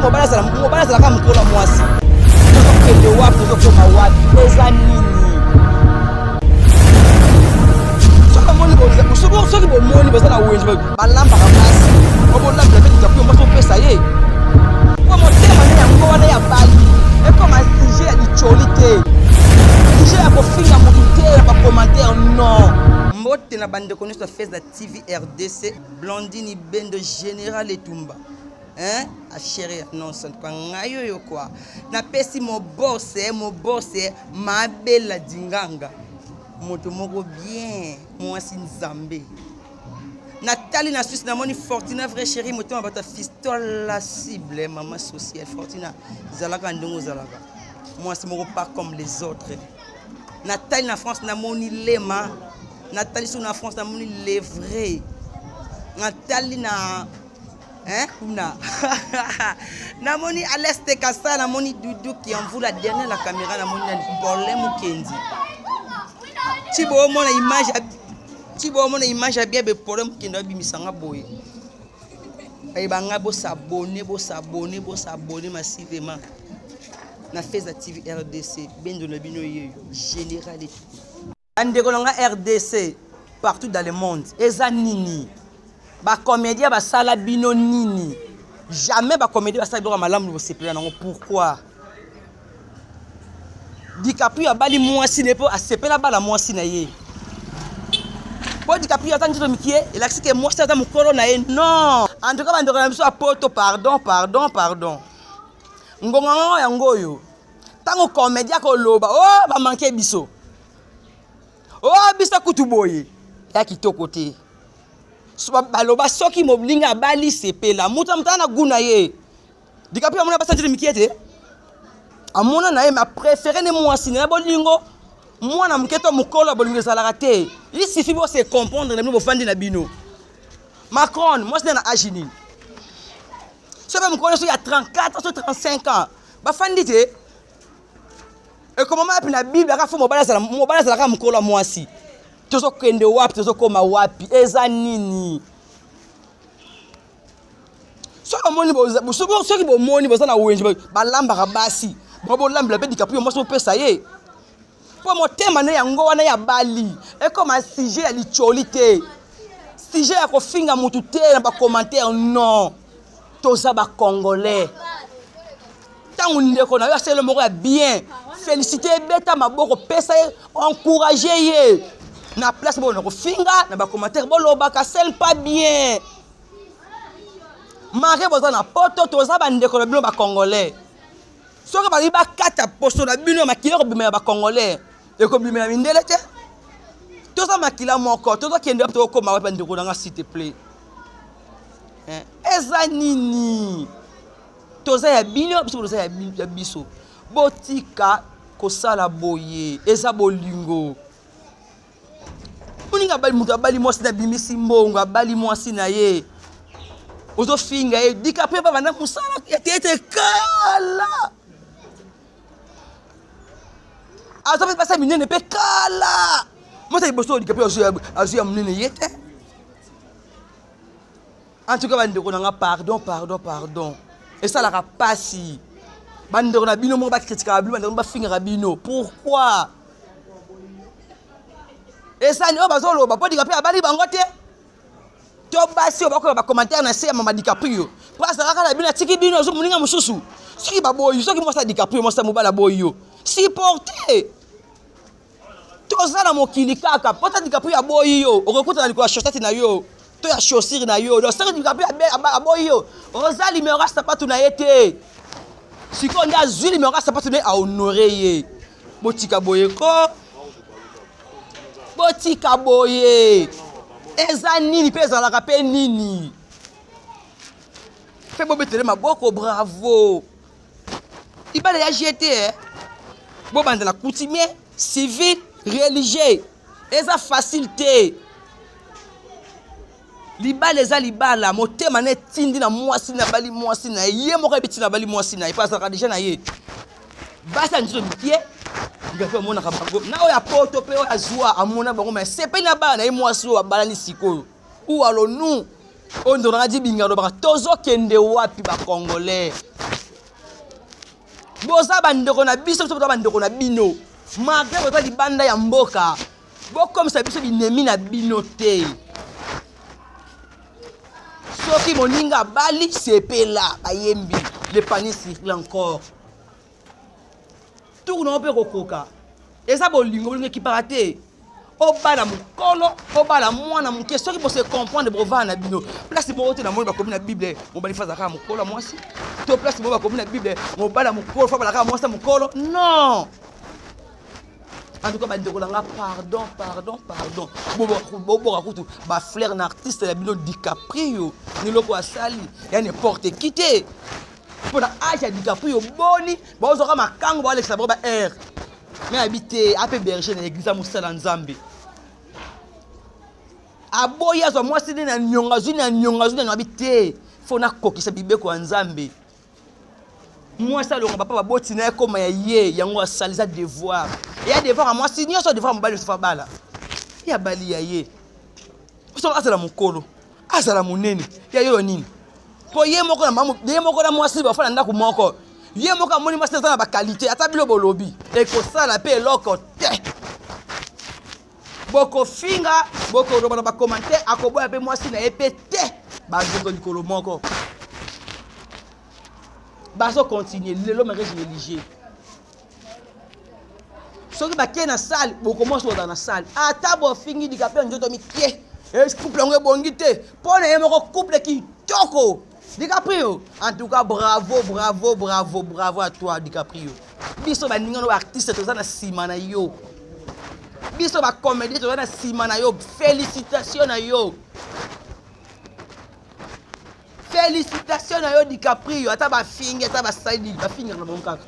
mobali azala mobali azalaka mokolo ya mwasi. Tozokende wapi? Tozokoma wapi? Eza nini? Soki bomoni boza na wenze, balambaka basi, obolambela mpe likapu yo mwasi, opesa ye po motema nde yango wana ya bali ekoma sujet ya licoli te, sujet ya kofinga motu te ya bacommentaire, non. Mbote na bandeko nyonso ya Feza TV RDC, Blandini Bendo, Général Etumba, hein, achere ya nonso kwa ngai oyo kwa napesi mobose mobose mabela dinganga moto moko bien, mwasi nzambe. Natali na Suisse, namoni Fortuna, vrai chéri, motema bato ya fistole, la cible, mama sociale. Fortuna, ezalaka ndenge ozalaka mwasi moko pas comme les autres. Natali na France, namoni Lema. Natali so na France, namoni Levre. Natali na, hein, kuna namoni Aleste Kasa, namoni Dudu Kiamvula dernier la caméra, namoni nani, Paulin Mukendi. Ti boomona image, ti boomona image ya bien be Paulin Mukendi abimisanga boye, ayeba ngai. Bosabone, bosabone, bosabone massivement na Feza TV RDC. Bendo na bino yeyo, Général et bandeko na nga RDC partout dans le monde. Eza nini? Bacomédien basala bino nini? Jamais bacomédien basala biloko ya malamu bosepela nango. Pourquoi DiCaprio abali mwasi na ye mpo asepela bala mwasi na ye? Mpo DiCaprio aza nzoto mikie, elakisi ke mwasi aza mokolo na ye? Non. En tout cas, bandeko na biso ya Poto, pardon, pardon, pardon. Ngonga ngongo yango oyo, ntango comédien akoloba o oh, bamanke biso, o oh, biso kutu boye ya kitoko te. Baloba soki molinga abali, sepela. Moto na moto aza na gu na ye. DiCaprio amona basi nzoto mikie te, amona na ye, mais apréféré ne mwasi na bolingo. Mwana moke to mokolo ya bolingo ezalaka te. Il suffit bose comprendre na bino, bofandi na bino. Macron, mwasi na age nini? Soki mokolo soki ya 34 so 35 ans, bafandi te. Ekomama wapi na Bible aka fo mobali azala, mobali azalaka mokolo ya mwasi? Tozokende wapi? Tozokoma wapi? Eza nini? Soki omoni, soki bomoni boza na wenze, balambaka basi, bolambela mpe DiCaprio mwasi, opesa ye mpo motema nde yango wana ya bali ekoma sujet ya licoli te, sujet ya kofinga motu te na bacommentaire, non. Toza bacongolais. Ntango ndeko na yo asali moko ya bien, félicité, ebeta maboko, pesa ye, encourage ye na place boyo na kofinga na bacommentaire. Bolobaka sel pas bien mare. Boza na Poto, toza bandeko na bino bacongolais. Soki balingi bakata poso na bino ya makila, ekobima ya bacongolais, ekobima ya mindele te. Toza makila moko. Tozokende wapi? Tokokoma wapi, bandeko na nga? S'il te plaît, eza nini? Toza ya bino, biso toza ya biso. Botika kosala boye. Eza bolingo. Moninga abali, moto abali mwasi na abimisi mbongo, abali mwasi na ye, ozofinga ye. DiCaprio babanda mosala ya théâtre kala, aza mpe basa minene mpe kala. Moto liboso DiCaprio azwi ya monene ye te. En tout cas, bandeko na nga, pardon, pardon, pardon. Esalaka pasi, bandeko na bino moko bakritikaka bino, bandeko bafingaka bino. Pourquoi? Esani oyo bazoloba mpo DiCaprio abali bango te? To basi oyo bakoya bacommentaire na se ya mama DiCaprio mpo azalaka na bino, atiki bino, azo moninga mosusu. Soki baboyi, soki mwasi ya DiCaprio, mwasi ya mobali aboyi yo, supporte. Toza na mokili kaka mpo ta DiCaprio aboyi yo, okokutana likolo ya chaussette na yo to ya chaussure na yo. Donc soki DiCaprio aboyi yo, oza numero ya sapatu na ye te. Sikoyo nde azwi numero ya sapatu na ye, ahonore ye. Botika boye ko, botika boye. Eza nini mpe ezalaka mpe nini mpe? Bobetele maboko, bravo. Libala ya jete, eh? Bobanda na coutumier, civil, religieux, eza facile te. Libala eza libala. Motema na etindi na mwasi na bali mwasi na ye, ye moko ayebi ntina bali mwasi na ye mpo azalaka deja na ye. Basi ya nzoto mikie ngapi amonaka bango na oyo ya Poto mpe oyo azwa amona bango, mais sepeli na bana na ye mwasi oyo abalani sikoyo. Ou allons-nous? Oyo ndeko nanga dibinga alobaka, tozokende wapi bacongolais? Boza bandeko na biso, biso boza bandeko na bino. Malgré boza libanda ya mboka, bokomisa biso binemi na bino te. Soki moninga abali, sepela, bayembi. Le panier circule encore. Tour na yo mpe ekokoka. Eza bolingo, bolingo ekipaka te. Obala mokolo, obala mwana moke, soki bose comprendre bokovanda na bino. Place moko te namoni bakomi na Bible mobali fa azalaka mokolo ya mwasi, to place moko bakomi na Bible mobali ya mokolo fa abalaka mwasi ya mokolo. Non! En tout cas, bandeko na nga, pardon, pardon, pardon. Boboka kutu ba fleur na artiste na bino DiCaprio, ni loko asali ya n'importe qui te. Mpo na age ya DiCaprio boni bazwaka makango balekisa bango ba air. Mais abi te ape berger na église mosala Nzambe. Aboyi azwa mwasi nde na nyonga azwi na nyonga azwi na nyonga abi te fo nakokisa bibeko ya Nzambe. Mwasi alonga papa baboti na ye koma ya ye yango asali eza devoir. Ya devoir ya mwasi nyonso devoir ya mobali nyonso abala. Ye abali ya ye. Soki azala mokolo, azala monene, ya yo nini? Po ye moko na mamu, ye moko na mwasi bafanda ndako moko. Ye moko amoni mwasi aza na ba qualité, ata bino bolobi ekosala pe eloko te. Bokofinga, bokoloba na ba commentaire, akoboya pe mwasi na ye pe te. Banzoto likolo moko. Bazo continuer lelo mariage religieux. Soki bakei na salle, bokomona soki na salle. Ata bofingi DiCaprio nzoto mikie. Eh, couple yango ebongi te. Mpo na ye moko couple kitoko. DiCaprio, en tout cas bravo, bravo, bravo, bravo à toi DiCaprio. Biso baninga no ba artiste toza na sima na yo. Biso ba comédien toza na sima na yo. Félicitations na yo. Félicitations na yo DiCaprio, ata bafingi ata basali nini, bafingaka na bango kaka.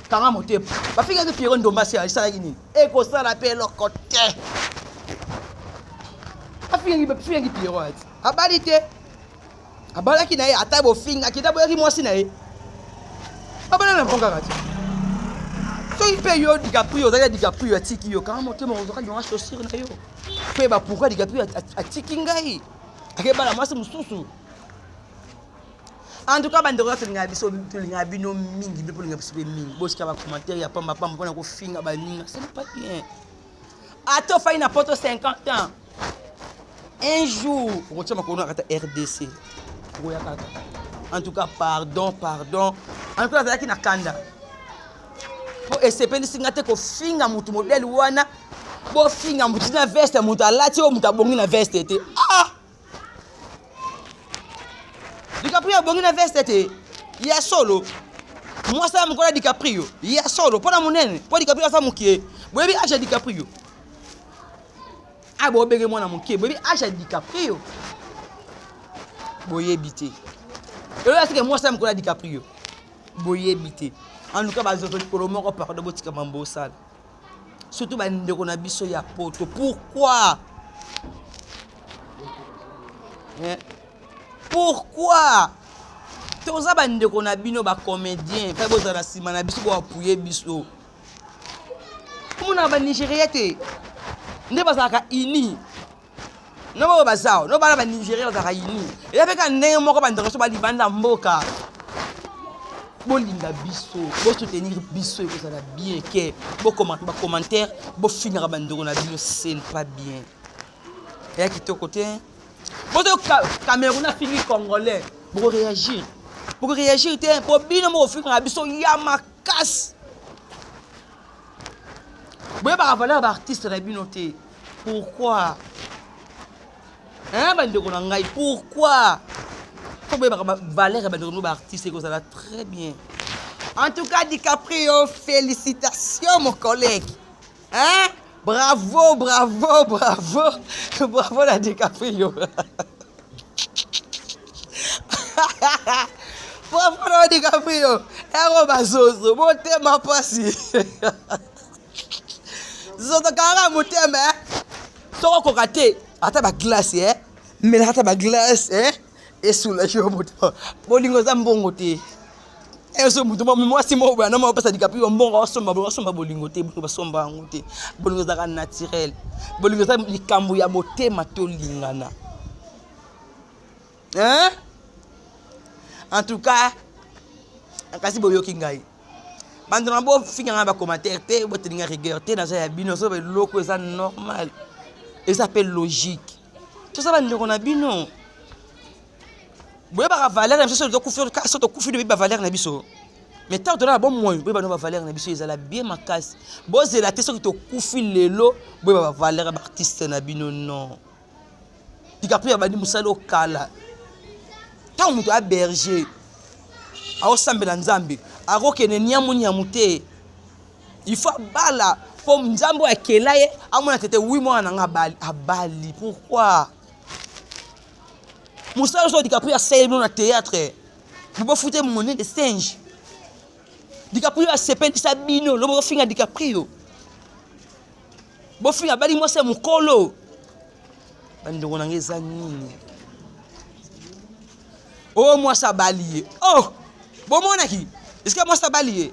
Kanga motema. Bafingaki Pierrot Ndombasi asalaki nini? Ekosala pe eloko te. Bafingaki bafingaki Pierrot ati. Abali te. Abalaki na ye ata bofingaki ata boyaki mwasi na ye. Abala na bango kaka te. Soki mpe yo DiCaprio ozalaki na DiCaprio atiki yo, kanga motema ozwaka nyonga chaussure na yo. Mpe ba pourquoi DiCaprio atiki ngai? Akebala mwasi mosusu. En tout cas, bandeko nyonso tolingaka biso, tolingaka bino mingi, bino bolingaka biso mpe mingi. Botika ba commentaire ya pamba pamba mpona kofinga baninga, ce n'est pas bien. Ata ofandi na poto 50 ans, un jour okotia makolo na kati ya RDC, okoya kaka. En tout cas, pardon, pardon. En tout cas, azalaki na kanda mpo esepelisi nga te kofinga motu modele wana. Bofinga motu na veste, motu alati oyo motu abongi na veste te. Ah! DiCaprio abongi na veste te. Ya solo. Mwasi ya mokolo ya DiCaprio. Ya solo. Mpo na monene. Mpo DiCaprio aza mokie. Boyebi age ya DiCaprio? Ah, bobenge mwana mokie. Boyebi age ya DiCaprio? Boyebi te. Eloko ya sika mwasi ya mokolo ya DiCaprio. Boyebi te. En tout cas, bazoto likolo moko pardon botika mambo osala. Surtout bandeko na biso ya poto. Pourquoi? Hein? Pourquoi? Toza bandeko na bino ba comédien, pe bozala na nsima na biso bo appuyer biso. Omonaka ba Nigeria te nde bazalaka uni no oyo baza no bana ba Nigeria bazalaka uni. Eza pe kaka ndenge moko bandeko biso ba libanda mboka. Bolinga biso, bo soutenir biso ekozala bien ke bokoma ba commentaire, bofingaka bandeko na bino, ce n'est pas bien. Ya kitoko te. Bozo Cameroun afingi Congolais, boko réagir. Boko réagir te po bino moko fingaka biso ya makasi. Boyebaka valeur ba artiste na bino te. Pourquoi? Hein, bandeko na ngai, pourquoi? Faut boyebaka ba valeur ya bandeko na ba artiste ekozala très bien. En tout cas, DiCaprio, félicitations mon collègue. Hein? Bravo, bravo, bravo. Bravo la DiCaprio. Bravo la DiCaprio. Ero bazozo, motema pasi. Zozo kanga motema. Eh? Soko koka te, ata ba glace eh. Mela ata ba glace eh. Esoulage yo motema. Bolingo eza mbongo te. Ezo moto mwasi moko boye anoma opesa DiCaprio mbongo asomba bolingo, asomba bolingo te, bolingo basomba yango te. Bolingo ezalaka naturel. Bolingo eza likambo ya motema tolingana. Hein? En tout cas, kasi boyoki ngai. Bandeko na bofinga nga ba commentaire te, botelinga rigueur te, naza ya bino, nazo eloko eza normal. Eza pe logique. Toza bandeko na bino. Boyebaka valeur na biso soki tokufi, soki tokufi toyebi ba valeur na biso. Mais tant tona bomoi, boyeba no ba valeur na biso ezala bien makasi. Bozela te soki tokufi lelo, boyeba ba valeur ya ba artiste na bino non. DiCaprio abandi mosala okala. Ntango moto a berger aosambela Nzambe, akokende niamu niamu te. Il faut abala mpo Nzambe oyo akela ye amona tete wi mwana na nga abali. Abali pourquoi? Mosala oyo DiCaprio asaleli bino na théâtre, bofute monnaie de singe. DiCaprio asepelisa bino, lobo bofinga DiCaprio. Bofinga abali mwasi ya mokolo. Bandeko na ngai eza nini? Oh mwasi abali ye. Oh bomonaki esika mwasi abali ye?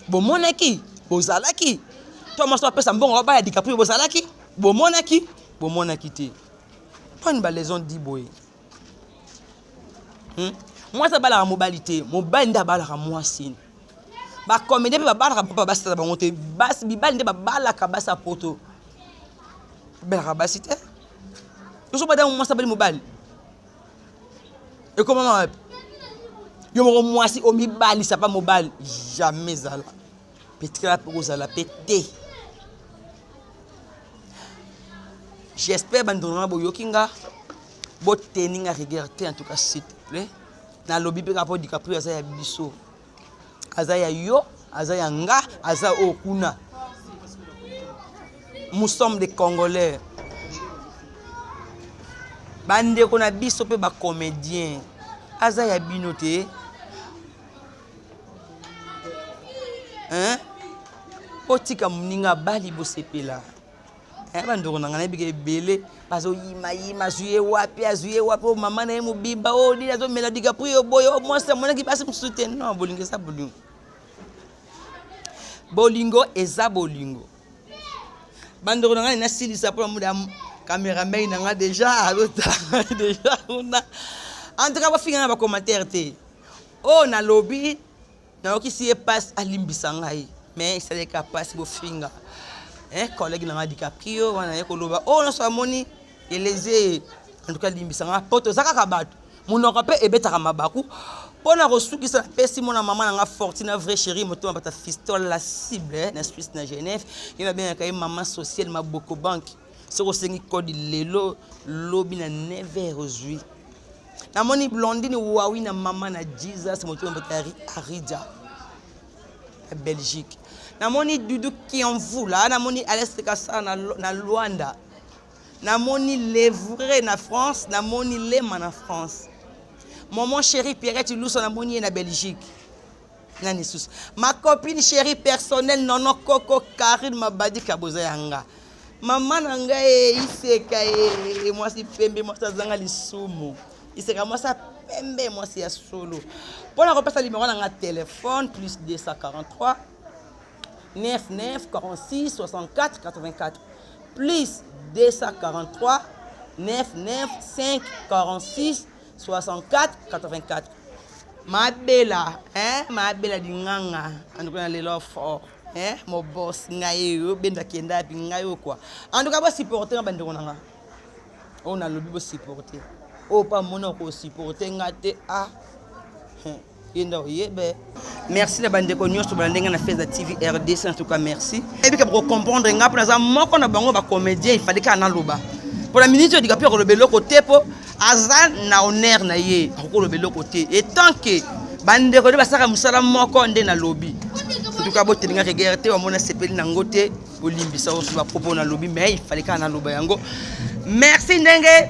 Bomonaki? Bozalaki? To mwasi apesa mbongo abala DiCaprio bozalaki? Bomonaki? Bomonaki te. Poni ba leçon di boye. Mwasi abalaka mobali te, mobali nde abalaka mwasi. Ba comédien mpe babalaka papa basi na bango te. Basi mibali nde babalaka basi ya poto. Babalaka basi te. Tozo bada mwasi abali mobali. Ekomama wapi? Yo moko mwasi omibalisa pa mobali jamais zala. Petikala pe kozala pe te. J'espère bandeko na boyoki nga boteni nga rigueur te en tout cas s'il te plaît. Nalobi pe kaka po DiCaprio aza ya biso. Aza ya yo, aza ya nga, aza oyo kuna. Nous sommes des Congolais. Bandeko na biso pe ba comédiens. Aza ya bino te. Hein? Otika moninga abali bosepela. Eh, bandeko na ngai nayebika ebele bazoyimayima azwi ye wapi azwi ye wapi oyo mama na ye mobimba oyo nini azomela DiCaprio boye oyo mwasi amonaki basi mosusu te. Non, bolingo eza bolingo, bolingo eza bolingo. Bandeko na ngai nasilisa mpona mona cameraman na ngai deja azotala deja kuna. En tout cas bofinga na bacommentaire te oyo nalobi nayokisi ye pasi alimbisa ngai mais esaleka pasi bofinga eh, collègue na ngai DiCaprio wana ye koloba oyo nyonso amoni eleze. En tout cas limbisa ngai po toza kaka bato, monoko mpe ebetaka mabaku. Mpo na kosukisa napesi mwana mama na nga Fortuna vrai chéri motema bata fistole la cible na Suisse na Genève, ye babengaka ye mama sociale Maboko Banque. Soki osengi code lelo lobi na 9h ozwi. Namoni Blondine Wawi na mama na Jesus motema bata Arida na Belgique. Namoni Dudu Kianvula, namoni Alex Kasala na Luanda. Namoni Le Vrai na France, namoni Lema na France. Maman chérie Pierrette Luso namoni ye na Belgique. Nani susu? Ma copine chérie personnelle Nono Koko Karine Mabadi Kaboza yanga. Mama na ngai iseka e mwasi pembe mwasi azanga lisumu. Iseka mwasi pembe mwasi ya solo. Pona kopesa numéro na nga téléphone plus 243 99 46 64 84 plus 243 99 5 46 64 84. Mabela, hein, mabela dinganga, en tout cas lelo fort, hein, mon boss ngai yo benda kenda bi ngai yo quoi. En tout cas ba supporter ba ndeko nanga. On a lobi bo supporter. O pa mona ko supporter nga te ah. Ye nde oyebe. Merci na bandeko nyonso balandi nga na Feza TV RDC en tout cas merci. Ebika boko comprendre nga pona za moko na bango ba comédien il fallait ka naloba. Pona minute oyo DiCaprio akoloba eloko te po aza na honneur na ye akokoloba eloko te et tant que bandeko nde basalaka mosala moko nde nalobi. En tout cas botelinga rigueur te bamona sepeli nango te bolimbisa oyo ba propos nalobi mais il fallait ka naloba yango. Merci ndenge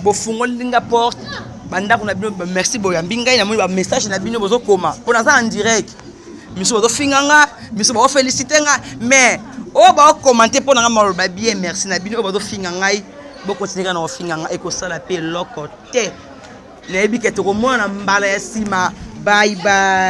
bofungoli nga porte bandako na bino, merci boyambi ngai, namoni ba message na bino bozokoma mpo naza en direct, miso bazofinga nga, miso baofélicité nga, mais oyo baokomante mpo na nga maloba bien, merci na bino. Oyo bazofinga ngai bokontinue kaka na kofinga nga, ekosala mpe eloko te. Nayebi ke tokomona na mbala ya nsima. Bye bye.